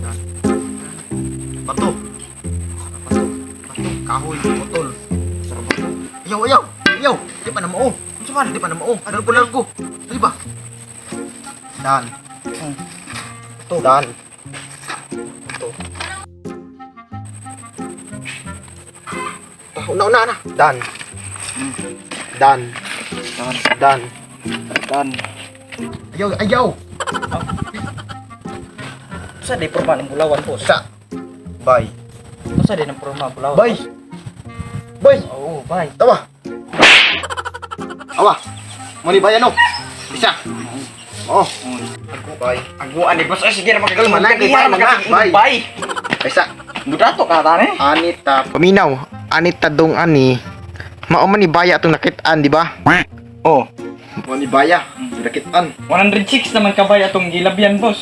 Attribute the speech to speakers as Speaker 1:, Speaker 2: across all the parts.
Speaker 1: Bato. Bato. Bato. Kahoy. Putol. Sarap bato. Ayaw, ayaw. Ayaw. Di pa na mao. Unsa man? Di pa na mao. Largo, largo. Di ba? Dan. Bato. Dan. Bato. Ah, una, una, na. Dan. Dan.
Speaker 2: Dan.
Speaker 1: Dan.
Speaker 2: Dan.
Speaker 1: Ayaw, ayaw.
Speaker 2: Usa di porma ng bulawan, boss?
Speaker 1: Sa. Bye.
Speaker 2: Usa di ng porma bulawan?
Speaker 1: Bye. Bye.
Speaker 2: Oo, bye.
Speaker 1: Tawa. Awa. Mo ni bayan no. Isa. Oh. Bye.
Speaker 2: Aguan ni boss. Ay, sige na magagal.
Speaker 1: Manay, kay para mga. Bye.
Speaker 2: Bye.
Speaker 1: Isa.
Speaker 2: Mudato ka tani.
Speaker 1: Anita. Paminaw. Anita dong ani. Mao man ni baya atong nakitaan, di ba?
Speaker 2: Oh.
Speaker 1: Mao ni baya. Nakitaan.
Speaker 2: 106 naman kabay atong gilabyan, boss.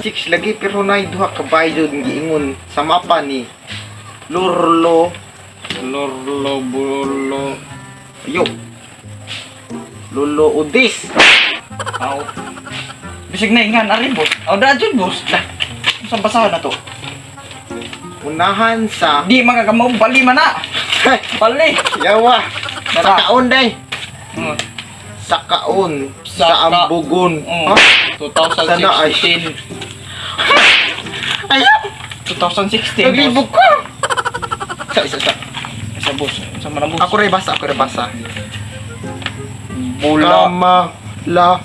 Speaker 1: Six lagi pero nay duha ka bay jud giingon sa mapa ni Lurlo.
Speaker 2: Lorlo bulo.
Speaker 1: Ayo. Lolo Udis.
Speaker 2: Aw. Bisig na ingan ari, boss. Aw da jud, boss. Lah. Sa basahan na to.
Speaker 1: Unahan sa
Speaker 2: Di magagamaw bali man na. Bali.
Speaker 1: Yawa. Sa
Speaker 2: Tara.
Speaker 1: kaon day. Sa kaon. Sa ambugon. Ha? Sana ay.
Speaker 2: 2016.
Speaker 1: Ayaw.
Speaker 2: 2016, boss.
Speaker 1: Naglibog ko. Isa, isa, isa.
Speaker 2: Isa, boss. Sa man boss.
Speaker 1: Ako rin basa, ako rin basa.
Speaker 2: Bula.
Speaker 1: Kama, la,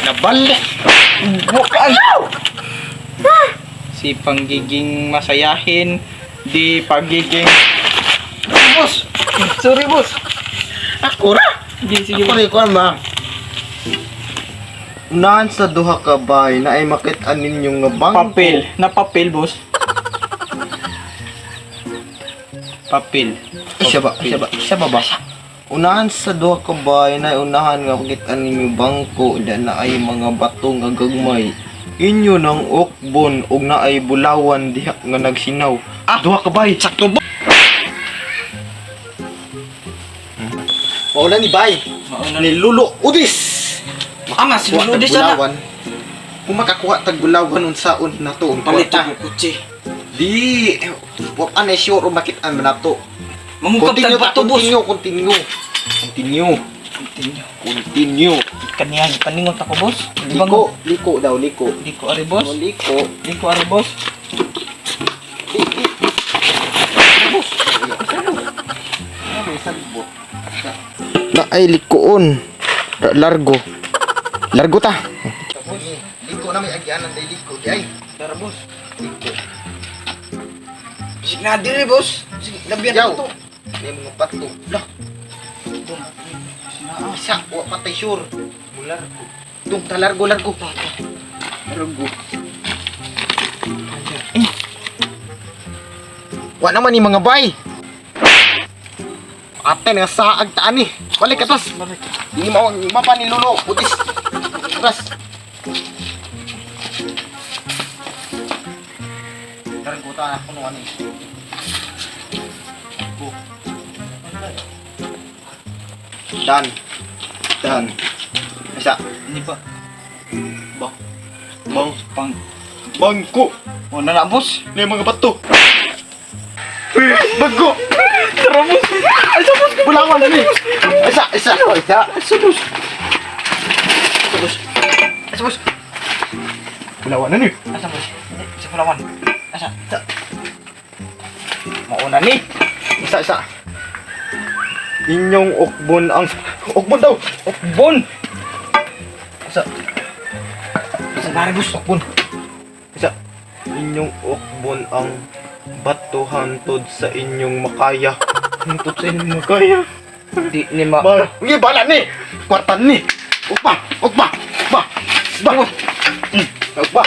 Speaker 1: nabalik.
Speaker 2: Bukan. Si panggiging masayahin, di pagiging. Boss! Sorry, boss.
Speaker 1: Ako ra.
Speaker 2: Sige, sige.
Speaker 1: Ako rin, kuwan ba? Unahan sa duha ka bay na ay makit-an ninyo nga bangko.
Speaker 2: Papel. Na papel, boss. Papel.
Speaker 1: Isa ba? Isa ba? Isa ba ba? Unahan sa duha ka bay na ay unahan nga makit-an ninyo bangko da na ay mga bato nga gagmay. Inyo nang ukbon og na ay bulawan diha nga nagsinaw.
Speaker 2: Ah!
Speaker 1: Duha ka bay.
Speaker 2: Sakto ba?
Speaker 1: Mauna ni bay.
Speaker 2: Mauna
Speaker 1: Ni Lulo Udis.
Speaker 2: Ama, si Lolo Udis ana.
Speaker 1: Bulawan. Kung makakuha tag bulawan unsaon nato ang
Speaker 2: Palit
Speaker 1: kwarta.
Speaker 2: ko kutsi.
Speaker 1: Di, wa pa na sure makit-an man nato.
Speaker 2: Mangukab
Speaker 1: Continue
Speaker 2: tag
Speaker 1: ta,
Speaker 2: bato, boss.
Speaker 1: continue, continue. Continue,
Speaker 2: Continue.
Speaker 1: continue.
Speaker 2: Kaniya, paningot ako, boss. Di ba
Speaker 1: Liko, liko daw, liko.
Speaker 2: Liko ari, boss.
Speaker 1: Oh, liko.
Speaker 2: Liko ari, boss.
Speaker 1: Di, di. Boss. Ano may sagbot? Na ay likoon. Largo. Largo ta. Liko na may agyanan day liko di ay.
Speaker 2: Tara, boss.
Speaker 1: Liko.
Speaker 2: Bisig na diri, boss. Sige, labian
Speaker 1: Yaw.
Speaker 2: ko to.
Speaker 1: May mga bato. Lah, isa wa patay sure. Mulargo. Tung ta largo largo. Largo.
Speaker 2: Eh.
Speaker 1: Wa naman ni mga bay. Ate nga saag taan ni. Balik atas.
Speaker 2: Balik.
Speaker 1: Hindi mo mapa ni Lolo. Putis. Atras. Largo ta ako no ani. Go. Dan. Dan. Isa.
Speaker 2: Hindi ba?
Speaker 1: Ba. Bang.
Speaker 2: Pang.
Speaker 1: Bangko.
Speaker 2: Wala na, boss.
Speaker 1: May mga bato. Bangko.
Speaker 2: Tara, boss. Ay, sa boss.
Speaker 1: Bulawan na ni. Isa, isa, isa.
Speaker 2: Sa boss. Sa boss. Sa boss.
Speaker 1: Bulawan na ni.
Speaker 2: Asa, boss? Hindi, sa Palawan. Asa? Sa. Mauna ni.
Speaker 1: Isa, isa. Inyong ukbon ang ukbon daw.
Speaker 2: Ukbon.
Speaker 1: Isa.
Speaker 2: Sa pare, boss.
Speaker 1: Ukbon. Isa. Inyong ukbon ang bato hantod sa inyong makaya. Hantod sa inyong makaya.
Speaker 2: Di ni ma.
Speaker 1: Ba, hindi bala ni. Kwartan ni. Ukba, ukba, ukba. Ukba. Ukba.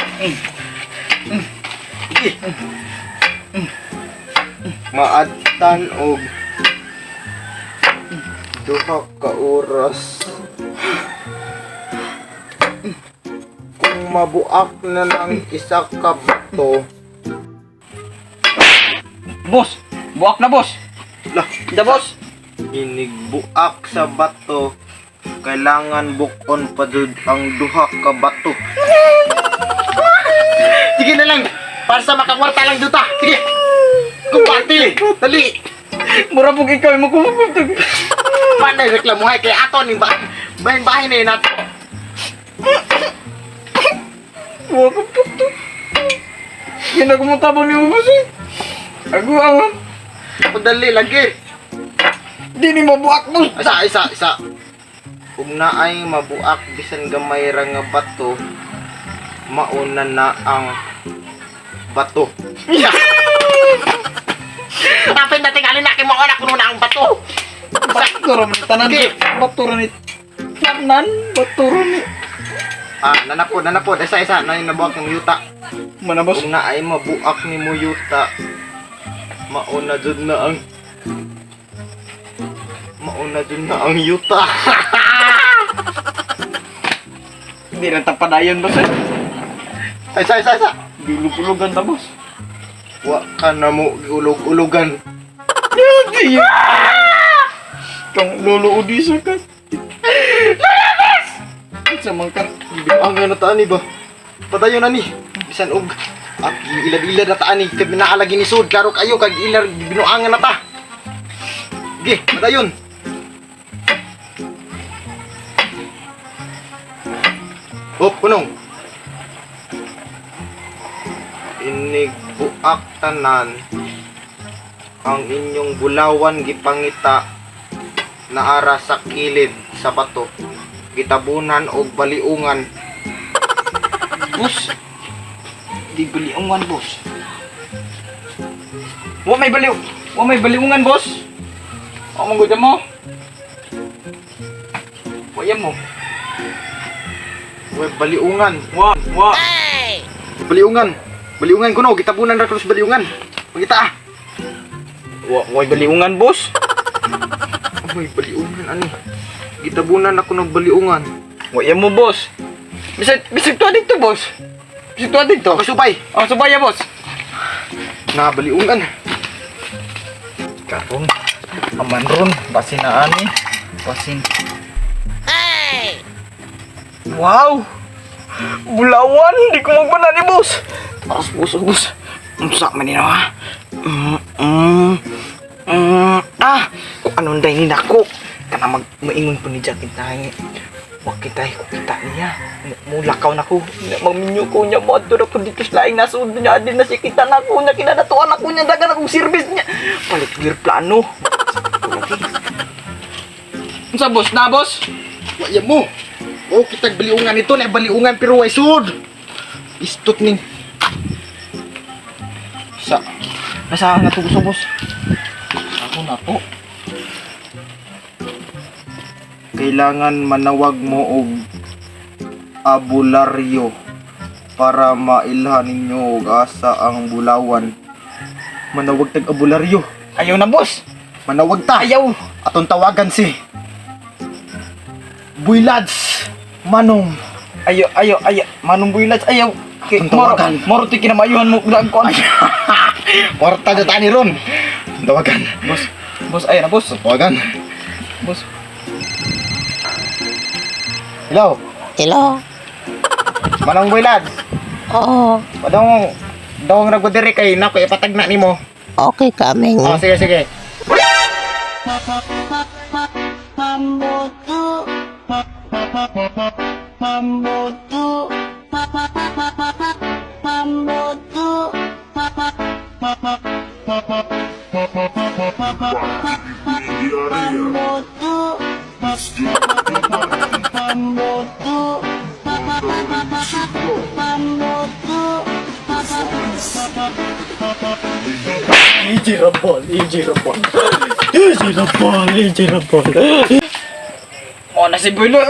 Speaker 1: Sige. Maadtan og duha ka oras. Kung mabuak na ng isa ka bato,
Speaker 2: Boss. Buak na, boss.
Speaker 1: lah,
Speaker 2: Da, boss.
Speaker 1: inigbuak sa bato, kailangan bukon pa jud ang duha ka bato. Sige na lang. Para sa makakwarta lang juta. Sige. Kumpati. Dali.
Speaker 2: Mura pug ikaw mo kumupog.
Speaker 1: Panay reklamuhay kay ato ni bahay. Bahin-bahin na nato.
Speaker 2: Wa ko to. Ginagumunta ba ni boss eh? Ako ang
Speaker 1: Pagdali lagi.
Speaker 2: di ni mabuak, boss.
Speaker 1: Isa, isa, isa. Kung naay mabuak bisan gamay ra nga bato, mauna na ang bato. Tapin na tingali na kay mauna kuno na ang bato.
Speaker 2: Bato ra man tanan.
Speaker 1: Sige.
Speaker 2: Bato ra ni tanan, bato ra ni.
Speaker 1: Ah, nanapod, nanapod. Isa, isa. Na yung nabuak ng yuta.
Speaker 2: Mana, boss?
Speaker 1: Kung naay mabuak ni mo yuta, mauna jud na ang mauna jud na ang yuta.
Speaker 2: Hindi na tapadayon, boss eh.
Speaker 1: Isa, isa, isa.
Speaker 2: Gilugulugan ta, boss.
Speaker 1: Wa ka na mo ulog-ulugan.
Speaker 2: Hindi. Kang lolo Odisa ka. Lalabas! Sa man ka.
Speaker 1: Ang ano taan ni ba? Padayon na ni. Bisan og at ilad-ilad na taan ni kag naalagi ni sud klaro kayo kag ilar binuangan na ta. Ge, padayon. Oh, punong. Inig buak tanan ang inyong bulawan gipangita naara sa kilid sa bato gitabunan og baliungan.
Speaker 2: Boss. Di baliungan, boss. Wa may baliw. Wa may baliungan, boss. Wa mong gud mo. Wa yan mo.
Speaker 1: Uy, baliungan.
Speaker 2: Wa, wa.
Speaker 1: Baliungan. Baliungan kuno, gitabunan ra kuno sa baliungan. Pangita ah.
Speaker 2: Wa, wa baliungan, boss.
Speaker 1: Uy, baliungan ani. Gitabunan ako ng baliungan.
Speaker 2: Wa yan mo, boss. Bisag bisag tuwa dito, boss. Bisag tuwa dito.
Speaker 1: Okay, subay.
Speaker 2: Oh, subaya, boss.
Speaker 1: Na baliungan.
Speaker 2: Karon, aman ron, basin na ani. Basin. Wow! Bulawan, di ko magbana ni boss. Aros boss, boss. Unsa man ni na ha? Ah, kung anong day ni nako. Kana mag maingon po ni Jack tayo. Wag kita ko kita niya. Mulakaw na ko. Magminyo ko niya mo adto na ko dito sa laing nasud niya adin na si kita na ko niya kinadatuan ako niya dagan akong service niya. Palit gear plano. Unsa boss na boss?
Speaker 1: Wa yan mo. Oh, kitag baliungan ito na baliungan pero way sud. Istot ning. Sa
Speaker 2: Nasa nga to boss. Ako na po.
Speaker 1: Kailangan manawag mo og abularyo para mailhan ninyo og asa ang bulawan. Manawag tag abularyo.
Speaker 2: Ayaw na boss.
Speaker 1: Manawag ta.
Speaker 2: Ayaw.
Speaker 1: Atong tawagan si Buylads Manong.
Speaker 2: Ayaw, ayaw, ayaw. Manong builads, ayaw. Kay,
Speaker 1: Atong tawagan.
Speaker 2: Moro, moro ti kinamayuhan mo lang ko.
Speaker 1: Kwarta na tani ron. Tawagan.
Speaker 2: Boss, boss, ayaw na boss.
Speaker 1: Tawagan.
Speaker 2: Boss.
Speaker 1: Hello.
Speaker 3: Hello?
Speaker 1: Manong Buylads.
Speaker 3: Oo,
Speaker 1: Padong dong nagudiri kay nako ipatagna nimo.
Speaker 3: okay kaming.
Speaker 1: Oh, sige sige.
Speaker 4: Easy Rabol, easy Rabol. Easy Rabol, easy Rabol.
Speaker 2: Mo na si Builo.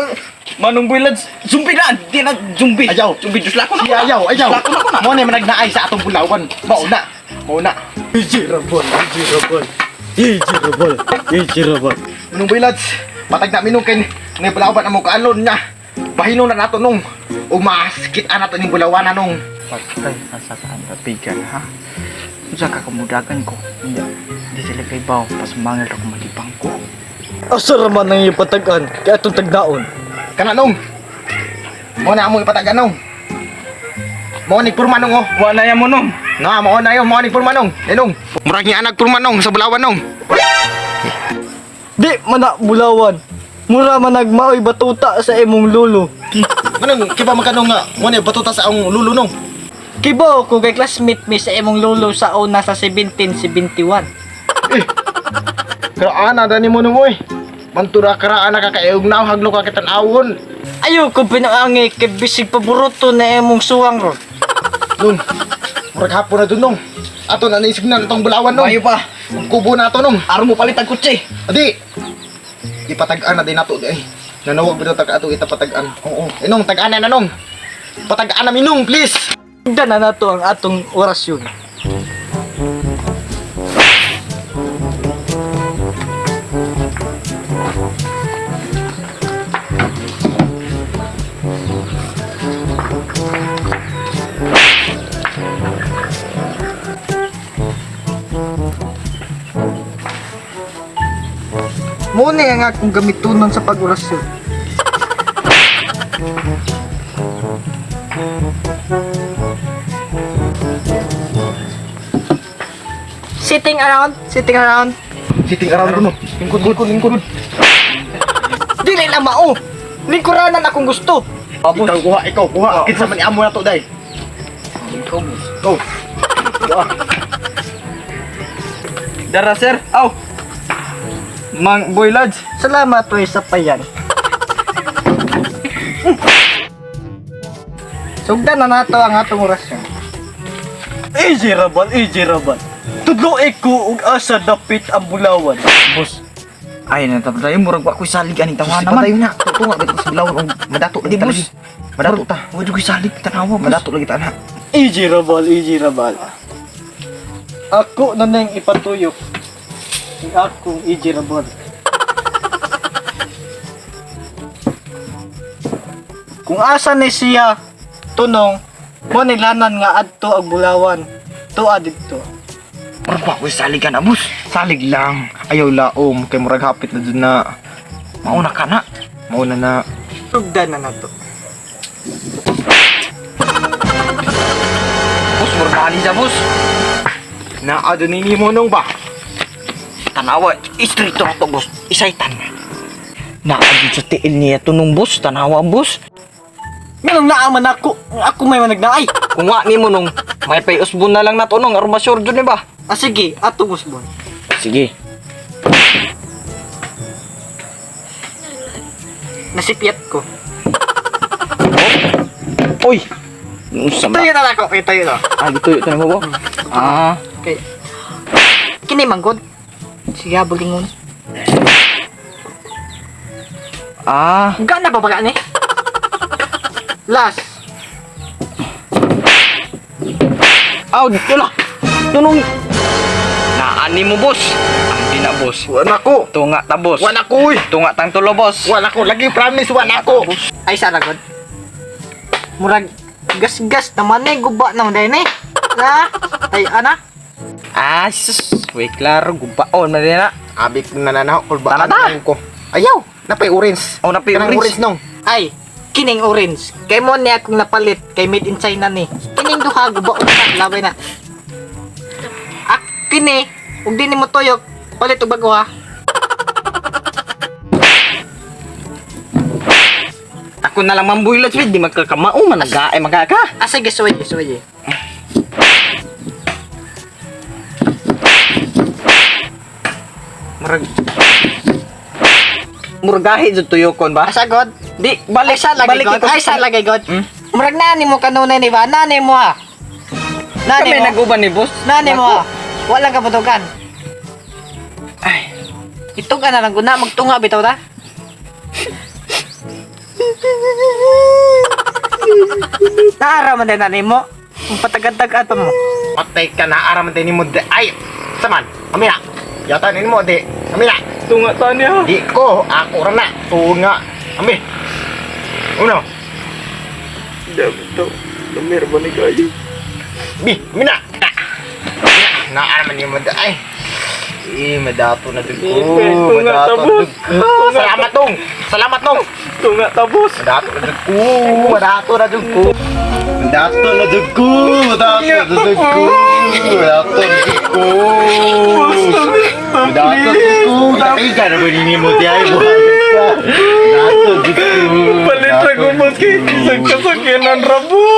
Speaker 2: Manong builads. Zumbi na. Di na zumbi.
Speaker 1: Ayaw.
Speaker 2: Zumbi dus lako na.
Speaker 1: Si ayaw, ayaw.
Speaker 2: Lako na ko na.
Speaker 1: Mo na managnaay sa atong bulawan. Mauna. Mauna.
Speaker 4: Easy Rabol, easy Rabol. Easy Rabol, easy Rabol.
Speaker 1: Manong Buylads, patagna minong kay ni bulawan amo kaalon niya. Bahino na nato nung umaskit na nato ning bulawan na nung.
Speaker 2: Pagkay sa tapigan ha. Unsa ka kamudagan ko? Hindi. Di sila kay baw pasmangil ra ko malibang ko.
Speaker 4: Asa raman ang iyong patagan, kaya itong tagdaon.
Speaker 1: Kana nung. Mo na amo ipatagan nung. Mo ni purma nung oh.
Speaker 2: Wa na ya mo nung.
Speaker 1: Na, mao na yun, mao ni purma nong. Enong, murag ni anak purma nong sa Bulawan nong.
Speaker 4: Di man na bulawan. Mura man nagmaoy batuta sa imong lulo.
Speaker 1: Anong kiba man kanong nga mo ni batuta sa akong lulo nong.
Speaker 4: Kibaw ko kay classmate mi sa imong lolo sa una sa 1771.
Speaker 1: Karaan na dani mo nung oy. Mantura karaan na kakaayog na haglo ka kitan-awon.
Speaker 4: Ayaw ko pinaangi kay bisig paboruto na imong suwang ron.
Speaker 1: Nung, murag hapon na dun nong. Ato na naisig na itong Bulawan nong.
Speaker 2: Mayo pa.
Speaker 1: Ang kubo na ato nong.
Speaker 2: Aron mo palit ang kotse.
Speaker 1: Adi, ipatag-an na din nato di ay. Nanawag ba tag ato itapatag-an? Oo. Inong, tag-an na nong. Patag-an na minong, please.
Speaker 4: Tignan na nato ang atong orasyon. Muna nga akong gamitunon sa pag-orasyon. Sitting around, sitting around.
Speaker 1: Sitting around dun, no. Lingkod, lingkod, lingkod.
Speaker 4: Dili na mao. Lingkuranan akong gusto.
Speaker 1: Ikaw kuha, ikaw kuha. Kinsa man amo na to, day.
Speaker 2: Ikaw, boss.
Speaker 1: Go. Kuha.
Speaker 2: Dara, sir. Aw. Mang Boy Lads.
Speaker 4: Salamat oy sa payan. Sugdan na nato ang atong orasyon. Easy rabal, easy rabal. Tudlo ko og asa dapit ang bulawan.
Speaker 2: Boss. Ay, natapos tayo. Murag wa ko'y salig aning tawa naman.
Speaker 1: Patayo na. Tunga ba sa Bulawan og madato
Speaker 2: Di,
Speaker 1: lagi ta
Speaker 2: boss.
Speaker 1: lagi. Madato ta.
Speaker 2: Wa jud ko'y salig tanawa, boss.
Speaker 1: Madato lagi ta na.
Speaker 4: Easy rabal, easy rabal. Ako na nang ipatuyok. Ang akong easy rabal. Kung asa ni siya tunong mo nilanan nga adto ang bulawan. Tuwa didto.
Speaker 2: Murag wa ko'y salig ana, boss.
Speaker 1: Salig lang. Ayaw laom kay murag hapit na dun na.
Speaker 2: Mauna ka na.
Speaker 1: Mauna na.
Speaker 4: Sugdan na nato.
Speaker 2: Boss, murag bali sa boss.
Speaker 1: Naa dun ni mo nung ba?
Speaker 2: Tanawa, istrito na to, boss. Isaitan. Naa jud sa tiil niya tunong, boss. Tanawa, boss.
Speaker 4: Nganong naa man ako, ako may managnaay.
Speaker 2: Kung wa nimo nung may pay usbon na lang nato nung aron ma-sure jud ni ba?
Speaker 4: Ah sige, ato usbon.
Speaker 2: Sige.
Speaker 4: Nasipyat ko.
Speaker 2: Oy. Unsa man?
Speaker 4: Tayo na lang ako, okay, tayo na.
Speaker 2: Ah, gituyo to nimo ba? Ah,
Speaker 4: Okay. Kini manggod. Siya bulingon.
Speaker 2: ah.
Speaker 4: Gana ba baga ni? Last.
Speaker 2: Aw, wala. Tunong. Naani mo, boss. Ang di na, boss.
Speaker 1: Wala ko.
Speaker 2: Tunga ta, boss.
Speaker 1: Wala ko, uy.
Speaker 2: Tunga tang tulo, boss.
Speaker 1: Wala ko. Lagi promise wala ko.
Speaker 4: Ay sana god. Murag gas-gas naman eh, guba naman din eh. Na, ay ana.
Speaker 2: Ah, sus. Wey, klaro. Gubaon man din na.
Speaker 1: Abi ko nananaw kulbaan
Speaker 2: Tara ta.
Speaker 1: ko. Ayaw, napay orange.
Speaker 2: Oh, napay
Speaker 1: Kanang
Speaker 2: orange.
Speaker 1: orange nong.
Speaker 4: Ay, kining orange. Kay mo ni akong napalit kay made in China ni. Kining duha gubaon na, labay na. Ah, kini, ug di nimo tuyok, palit og bago ha.
Speaker 2: Ako na lang mambuy lods, di magkakamao man nagaay magaka.
Speaker 4: Ah, sige, suway, suway.
Speaker 2: Murag Muragahi jud tuyokon ba?
Speaker 4: Asa god?
Speaker 2: Di balik
Speaker 4: Ay, sa lagay
Speaker 2: balik
Speaker 4: god.
Speaker 2: ikaw
Speaker 4: Ay, sa lagay god.
Speaker 2: Hmm?
Speaker 4: Murag nani mo kanunay ni ba? Nani mo ha? Nani
Speaker 2: Kami
Speaker 4: mo?
Speaker 2: nag-uban ni boss.
Speaker 4: Nani mo ha? Walang kabutugan.
Speaker 2: Ay,
Speaker 4: Itong ka na lang guna, magtunga bitaw ta. Naara man din nani mo. Ang patagad-tagad pa mo.
Speaker 1: Patay ka na araman din nimo di. Ay, saman. Amina. Yata nimo di. Amina.
Speaker 2: tunga ta niya.
Speaker 1: Di ko, ako ra na. Tunga. Ami. Uno.
Speaker 2: Damn to. Lamir ba ni kayo?
Speaker 1: Bi, amina. Na araman nimo di. Ay. Eh, madato na dun ko.
Speaker 2: Tunga
Speaker 1: Madato na
Speaker 2: ta, boss.
Speaker 1: dun ko. Salamat tong. Salamat tong.
Speaker 2: Tunga ta, boss.
Speaker 1: Madato na dun ko. Madato na dun ko. Dato na jud ko. Dato na jud ko. Dato na jud ko. Dato jud ko. Dai ka na ba nimo di ay buhat ka. Dato jud ko.
Speaker 2: Palit ra ko, boss, kay isang kasakyanan ra, boss.